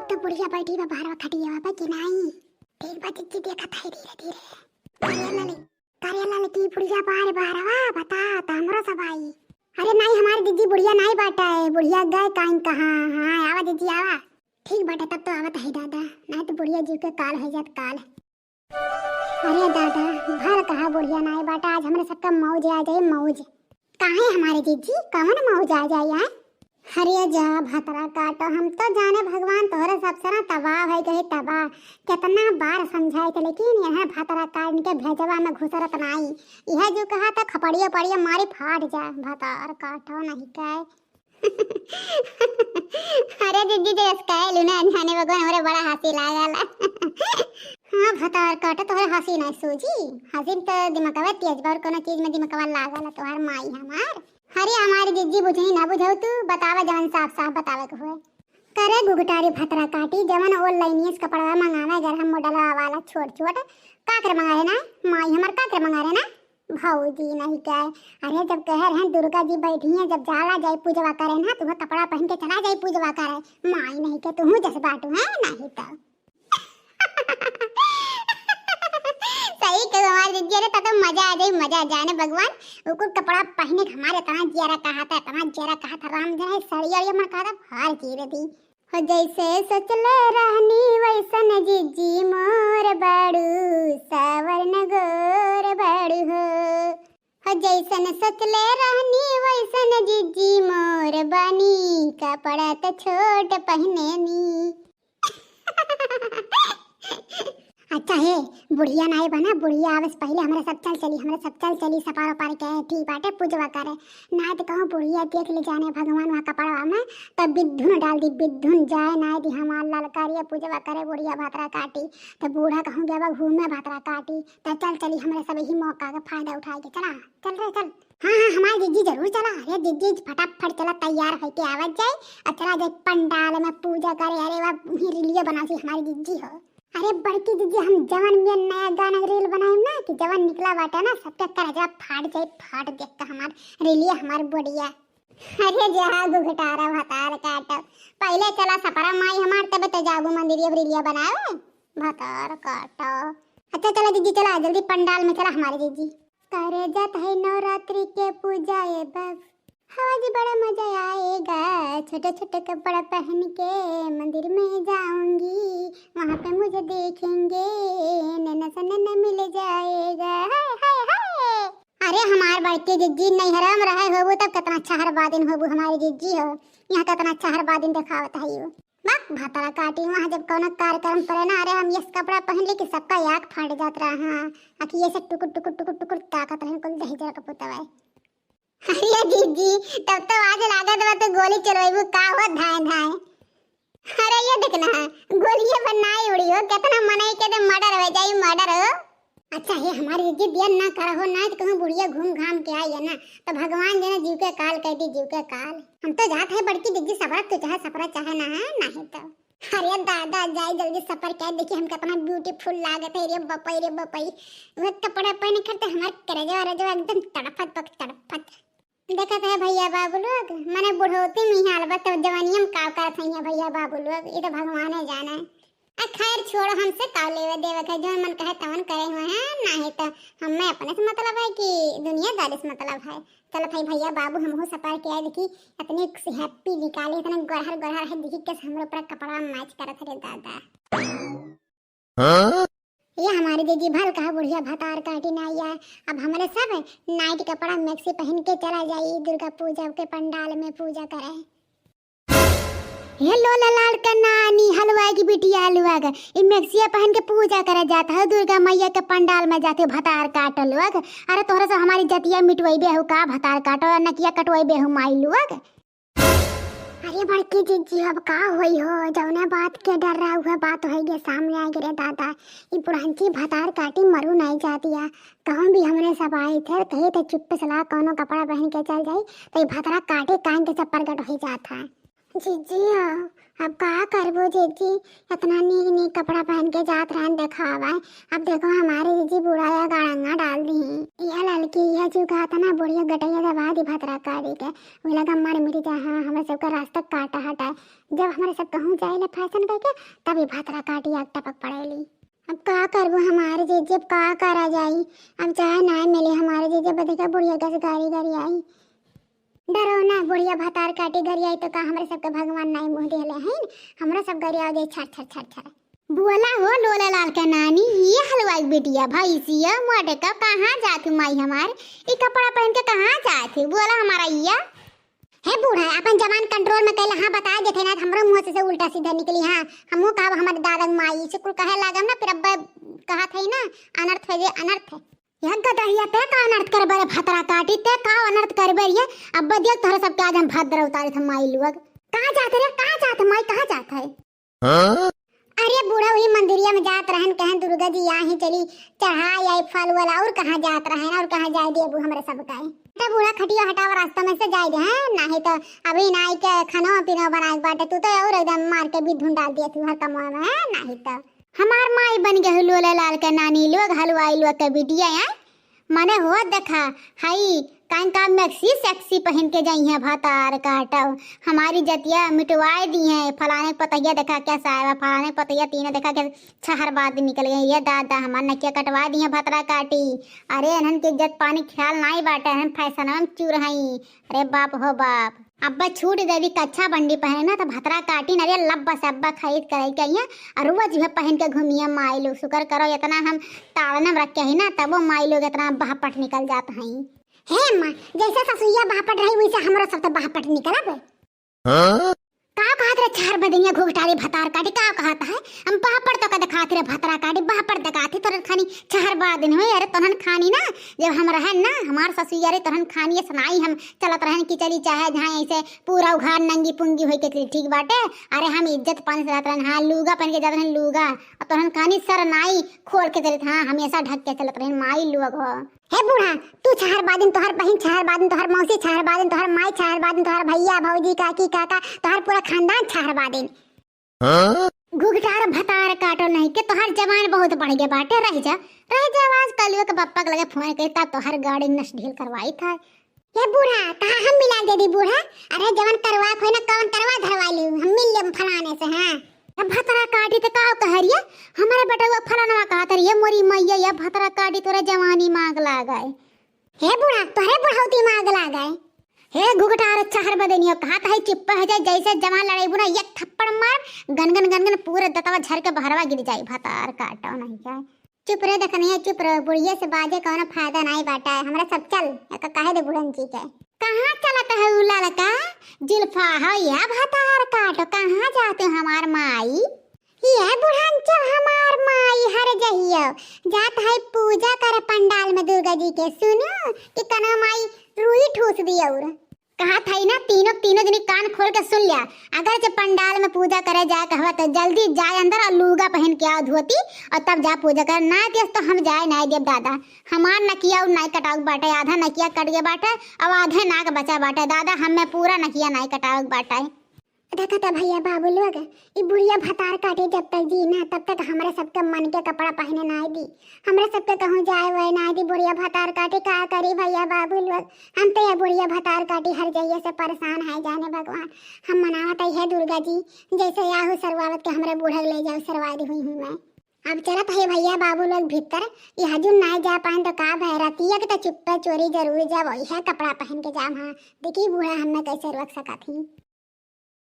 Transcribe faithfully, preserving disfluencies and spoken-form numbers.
तो बुढ़िया बैठी बा बहरवा खटिया पे कि नाई? ठीक बा जिज्जी, देखत है धीरे धीरे। करिया लाल, करिया लाल की बुढ़िया बार बहरवा बता, त हमरो सब आई। अरे नाई, हमार जिज्जी बुढ़िया नाई बाटा है, बुढ़िया गए काइन कहाँ। हाँ, आवा जिज्जी आवा। ठीक बाटे, तब तो आवत है दादा, नाई तो बुढ़िया जीव के काल हो जात काल। अरे दादा, भल कहा बुढ़िया नाई बाटा, आज हमरे सबका मौज आ जाए मौज। काहे हमारे जिज्जी, कवन मौज आ जाए आए? अरे जा भतरा काटो, हम तो जाने भगवान तोहरे सबसे ना तबाह है गए तबाह। कितना बार समझाए थे लेकिन यह भतरा काट के भेजवा में घुसरत नाई। यह जो कहा था खपड़िया पड़िया मारी फाट जा, भतार काटो नहीं कहे। अरे जिज्जी, जे स्काई लूना अनजाने भगवान, हमरे बड़ा हँसी लागल। हाँ भतार काटो, तोहरे हँसी ना सूझी। हँसी में तो दिमागवा तेज बा, और कोनो चीज में दिमागवा लागल तोहर माई हमार। अरे हमारी जिज्जी बुझही ना बुझाऊ तू, बतावा जवन साफ साफ बतावे के हुए। करे गुगटारी भतरा काटी, जवन online से कपड़वा मंगावे, अगर हम मोडलवा वाला छोट छोट, का कर मंगावे ना, माई हमार का कर मंगावे ना। भौजी नहीं कहे, अरे जब कह रहे हैं दुर्गा जी बैठी हैं, जब जाला जाए पूजवा करे ना, तुम्हें कपड़ा पहन के चला जाए पूजवा करे। माई नहीं के तुहू जस बाटू है नहीं तो। सही कहो हमारे जिज्जी, अरे तब तो मजा आ जाए, मजा आ जाए ना भगवान। वो कुल कपड़ा पहने के हमारे इतना जियारा कहा था, इतना जियारा कहा था, राम जाने सड़िया उड़िया मन कहा था, फाड़ चीर दी। हो जैसे सोचले रहनी वैसन जिज्जी मोर बाड़ू, सावर न गोर बाड़ू हो। हो जैसन सोचले रहनी वैसन जिज्जी मोर बानी, कपड़ा त छोट पहने नी। अच्छा हे, बुढ़िया नाई बना, बुढ़िया आवे से पहले हमरे सब चल चली, हमरे सब चल चली, सपार उपार के ठीक बाटे, पूजवा करे। नाई तो कहूँ बुढ़िया देख ले जाने भगवान वहाँ कपड़वा में, तब बिद्धुन डाल दी, बिद्धुन जाए नाई दी हमार ललकारिया पूजवा करे बुढ़िया भतरा काटी, तो बूढ़ा कहूँ गया घूमे भतरा काटी, तो चल चली हमरे सब यही मौका का फायदा उठाए के चला, चल रे चल। हाँ, हाँ, हमारी जिज्जी जरूर चला। अरे जिज्जी, फटाफट चला, तैयार होके आवत जाए और चला जाए पंडाल में पूजा करे। अरे वाह, वहीं रीलियो बनासी हमारी जिज्जी हो। अरे बड़की जिज्जी, हम जवन में नया गाना reel बनाएम ना, कि जवन निकला बाटे ना, सबके करजा फाट जाए, फाट देख के हमार रीलियो, हमार बोडिया। अरे जा गुगटारा भतार काटो, पहले चला सपरा माई हमार, तब तो जाबू मंदिरिया रीलिया बनावे। भतार काटो। अच्छा चला जिज्जी, चला जल्दी पंडाल में चला हमारी जिज्जी। करे जात है नवरात्रि के पूजा ए बाबू। हाँ जी, बड़ा मजा आएगा। छोटे छोटे कपड़ा पहन के मंदिर में जाऊंगी, वहाँ पे मुझे देखेंगे, नैना से नैना मिल जाएगा। हाय, हाय, हाय। अरे हमार बड़की जिज्जी, नैहरा में रहे होबू तब कितना अच्छा हर बादिन होबू हमारी जिज्जी हो, यहाँ कितना अच्छा हर बादिन देखावत है यू। बक भतरा काटी, वहाँ जब कौनो कार्यक्रम पड़े ना, अरे हम ये कपड़ा पहन ले कि सबका आँख फाट जात रहा। हाँ, अखिए से टुकुर टुकुर टुकुर टुकुर ताकत रहे कुल दहिजर का पुतवा। अरे दीदी, तब तो आज लागत बा तो गोली चलवाइबू का हो धाए धाए। अरे ये देखना, गोलिये पर नाई उड़ी हो, कितना मनई के दे murder हो जाई, murder हो। अच्छा हे हमारी जिज्जी, देर ना करा हो, नाई तो कहूँ बुढ़िया घूम घाम के आई है ना, तो भगवान जी ने जीव के काल कह दी, जीव के काल। हम तो जात है बड़की जिज्जी, सपरा तू चाहे सपरा चाहे ना है, नहीं तो। अरे दादा, जाई जल्दी सपर के, देखी हम कितना beautiful लागत है रे बपई, रे बपई। वो कपड़ा पहने करते हमार करजवा रजवा एकदम तड़फत बक तड़फत। देखत है भैया बाबू लोग, मने बुढ़ौती में ही हाल बा, तब जवानिया में का करत है भैया बाबू लोग, ये तो भगवान है जाने। आ खैर छोड़ो, हमसे का लेवे देवे के, जौन मन कहे तवन करे हुए हैं, नहीं तो हमें अपने से मतलब है कि दुनियादारी से मतलब है। चलो भाई भैया बाबू, हमहू सपर के आए, देखी इतनी happy निकाली, इतना गढ़र गढ़र है, देखी कैसे हमरे ऊपर कपड़ा match करत रे दादा। हाँ? ये हमारी दीदी भल कहा बुढ़िया भतार काटी ना आया। अब हमरे सब night कपड़ा maxi पहन के चला जाई दुर्गा पूजा के पंडाल में पूजा करे। हे लोला लाल का नानी, हलवाई की बिटिया हलवा का, ई maxi पहन के पूजा करे जात है दुर्गा मैया के पंडाल में जाते भतार काट लोग। अरे तोहरा से हमारी जतिया मिटवाई बेहू का भतार काटो, नकिया कटवाई बेहू माई लोग। अरे बड़की जिज्जी, अब का होई हो, जौने बात के डर रहा, उहे बात होई गे, सामने आए गे रे दादा। ई बुढ़ंची भतार काटी मरू नहीं जातिया। कहूँ भी हमरे सब आई थे, कही थे चुप्पे सलाह कौनो कपड़ा पहन के चल जाई, तो ई भतार काटी कान के सब प्रगट हो जात है। जीजी हो, अब का करबो जीजी, इतना नीक नीक कपड़ा पहन के जात रहन देखावा। अब देखो हमारे जीजी बूढ़ा या गाड़ंगा डाल दी। यह ललकी, यह जो कहा था ना बुढ़िया गटैया दबा दी भतरा काटी के, वो लगा मारे मेरी जा, हाँ, हमारे सबका रास्ता काटा हटाए। जब हमारे सब कहूँ जाए ना फैशन करके, तभी भतरा काटी आग टपक पड़ेली। अब का करबो हमारे जीजी, अब का करा जाई, अब चाहे ना मिले हमारे जीजी, अब देखा बुढ़िया कैसे गारी गारी आई। डरो ना, बुढ़िया भतार काटी गरियाई तो का हमरे सबके भगवान नाई मुँह देले हईन, हमरो सब गरिया जाई छर छर छर छर। बोला हो लोला लाल के नानी, ये हलवाई बिटिया, भैंसिया मोटे का कहाँ जात हू माई हमार, ई कपड़ा पहन के कहाँ जात हू, बोला हमारा इया। हे बूढ़ा, अपन जबान कंट्रोल में कैला, हाँ बता देते ना, हमरो मुँह से, से उल्टा सीधा निकली, हाँ, हमहू कहब हमारे दादा माई से कुल कहे लागब ना, फिर अब कहा था ही ना, अनर्थ है जे अनर्थ है। यह गदहिया, ते का अनर्थ करबे रे भतरा काटी, ते का अनर्थ करबे रे? अब देख तोहरे सबके आज हम भद्र उतारे थे माई लोग। कहाँ जात रे, कहाँ जात है माई, कहाँ जात है? हाँ? अरे बूढ़ा वही मंदिरिया में जात रहन, कहें दुर्गा जी यहाँ ही चली चढ़ाई आई फल वल, और कहाँ जात रहन, और कहाँ जाए देबू हमरे सब का? तो बूढ़ा खटिया हटावा रास्ता में से जाए दे, हैं? नहीं तो अभी नाई के खाना पीना बनाए के बाटे, तू तो और एकदम मार के भी धुन डाल दिया तू हर कमवा में, हैं? नहीं तो हमार माई बन गए लोला लाल के नानी लोग, हलवाई लोग के बिटिया हैं। मने हो देखा, हई कान का मैक्सी सेक्सी पहन के जाई है भतार काटो, हमारी जतिया मिटवाए दी है। फलाने पतैया देखा क्या साहेब, फलाने पतैया तीनों देखा क्या छहर बाद निकल गए। ये दादा हमार नकिया कटवा दी है भतरा काटी। अरे इन्हन के इज्जत पानी ख्याल नाई बाटे, हम फैशन में चूर हई। अरे बाप हो बाप। अब्बा छूट देवी कच्छा बंडी पहने ना, तो भतरा काटी ना रे, लब्बा से अब्बा खरीद के लेके आई है। और रोज वह पहन के घूमिए माई लोग। शुक्र करो इतना हम ताड़ना में रखे ही ना, तबो माई लोग इतना बहपट निकल जात हैं। हे माँ, जैसे ससुइया बहपट रही, वैसे हमरो सब तो बहपट निकलब। हाँ? का कहत रे चार बदनिया घुघटारी भतार काटी, का कहत है? हम बहपट तो का दिखात रे भतरा काटी, बहपट दिखात ही तोरन खानी चार बादिन हुई। अरे तोहन खानी ना, जब हम रहन ना, हमार ससुइया रे तोहन खानी ऐसे नाई हम चलत रहन कि चली चाहे जहाँ ऐसे पूरा उघार नंगी पुंगी होई के चली, ठीक बाटे। अरे हम इज्जत पानी से जात रहन, हाँ लूगा पहन के जात रहन लूगा, और तोहन खानी सर नाई खोल के चलत, हाँ हमेशा ढक के चलत रहन माई लोग हो। हे बूढ़ा, तू चार बादिन, तोहर बहिन चार बादिन, तोहर मौसी चार बादिन, तोहर माई चार बादिन, तोहर भैया भौजी काकी काका, तोहर पूरा खानदान चार बादिन। हाँ? घुघटार भतार काटो नहीं के तोहर जबान बहुत बढ़ गए बाटे, रह जा, रह जा, आज कलुआ के बप्पा के लगे फोन करे तब तोहर गाड़ी नस ढील करवाई था। ये बूढ़ा, कहाँ हम मिला दे दी बूढ़ा? अरे जवन करवा खोई ना कवन करवा धरवा ली, हम मिल लेम फलाने से, हाँ। अब भतरा काटी तो का कह रही है? हमारे बेटवा फलानवा कहत रही है, मोरी मैया, ये भतरा काटी तोरे जवानी मांग लागे। हे बूढ़ा, तोहरे बुढ़ौती मांग लागे। हे घुघटार चार बदनियो, कहत है चुप्पे हो जाए, जैसे जवान लड़ाई बुना एक थप्पड़ मार, गनगन गनगन पूरे दतवा झर के बहरवा गिर जाई, भतार काटो नहीं जाए। चुप रहे देखनिया, चुप रहे, बुढ़िया से बाजे कौनो फायदा नहीं बाटा है। हमरा सब चल, एका कहे दे बुढ़न जी के। कहाँ चलत है उ ललका जुल्फा हो या भतार काटो, कहाँ जाते हमार माई? ये बुढ़न चल हमार माई हर जहियो, जात है पूजा कर पंडाल में दुर्गा जी के, सुनो कि कनो माई रुई ठूस दी और। कहा था ना तीनों, तीनों जनी कान खोल के सुन लिया। अगर जब पंडाल में पूजा करे जाए कहवा तो जल्दी जाए अंदर और लूगा पहन के आओ धोती और तब जा पूजा कर। ना दियस तो हम जाए ना देब दादा। हमार नकिया और नाई कटाउक बाटे, आधा नकिया कट गए बाटे और आधे नाक बचा बाटे दादा। हमें पूरा नकिया नाई कटाउक बाटे। देखा था भैया बाबू लोग, ई बुढ़िया भतार काटे जब तक जी ना तब तक हमरे सबके मन के कपड़ा पहने ना दी, हमरे सबके कहूँ जाए वाए ना दी। बुढ़िया भतार काटे का करी भैया बाबू लोग, हम तो ये बुढ़िया भतार काटी हर जइया से परेशान है जाने भगवान। हम मनावत है हे दुर्गा जी, जैसे याहू सरवावत के हमरे बूढ़ा ले जाओ सरवा दी हुई हूँ मैं। अब चलत है भैया बाबू लोग भीतर, ये हजू ना जा पाए तो का भय, रतिया के तो चुप्पे चोरी जरूर जाब, यह कपड़ा पहन के जाम। हाँ देखी बूढ़ा हमें कैसे रोक सकत ही।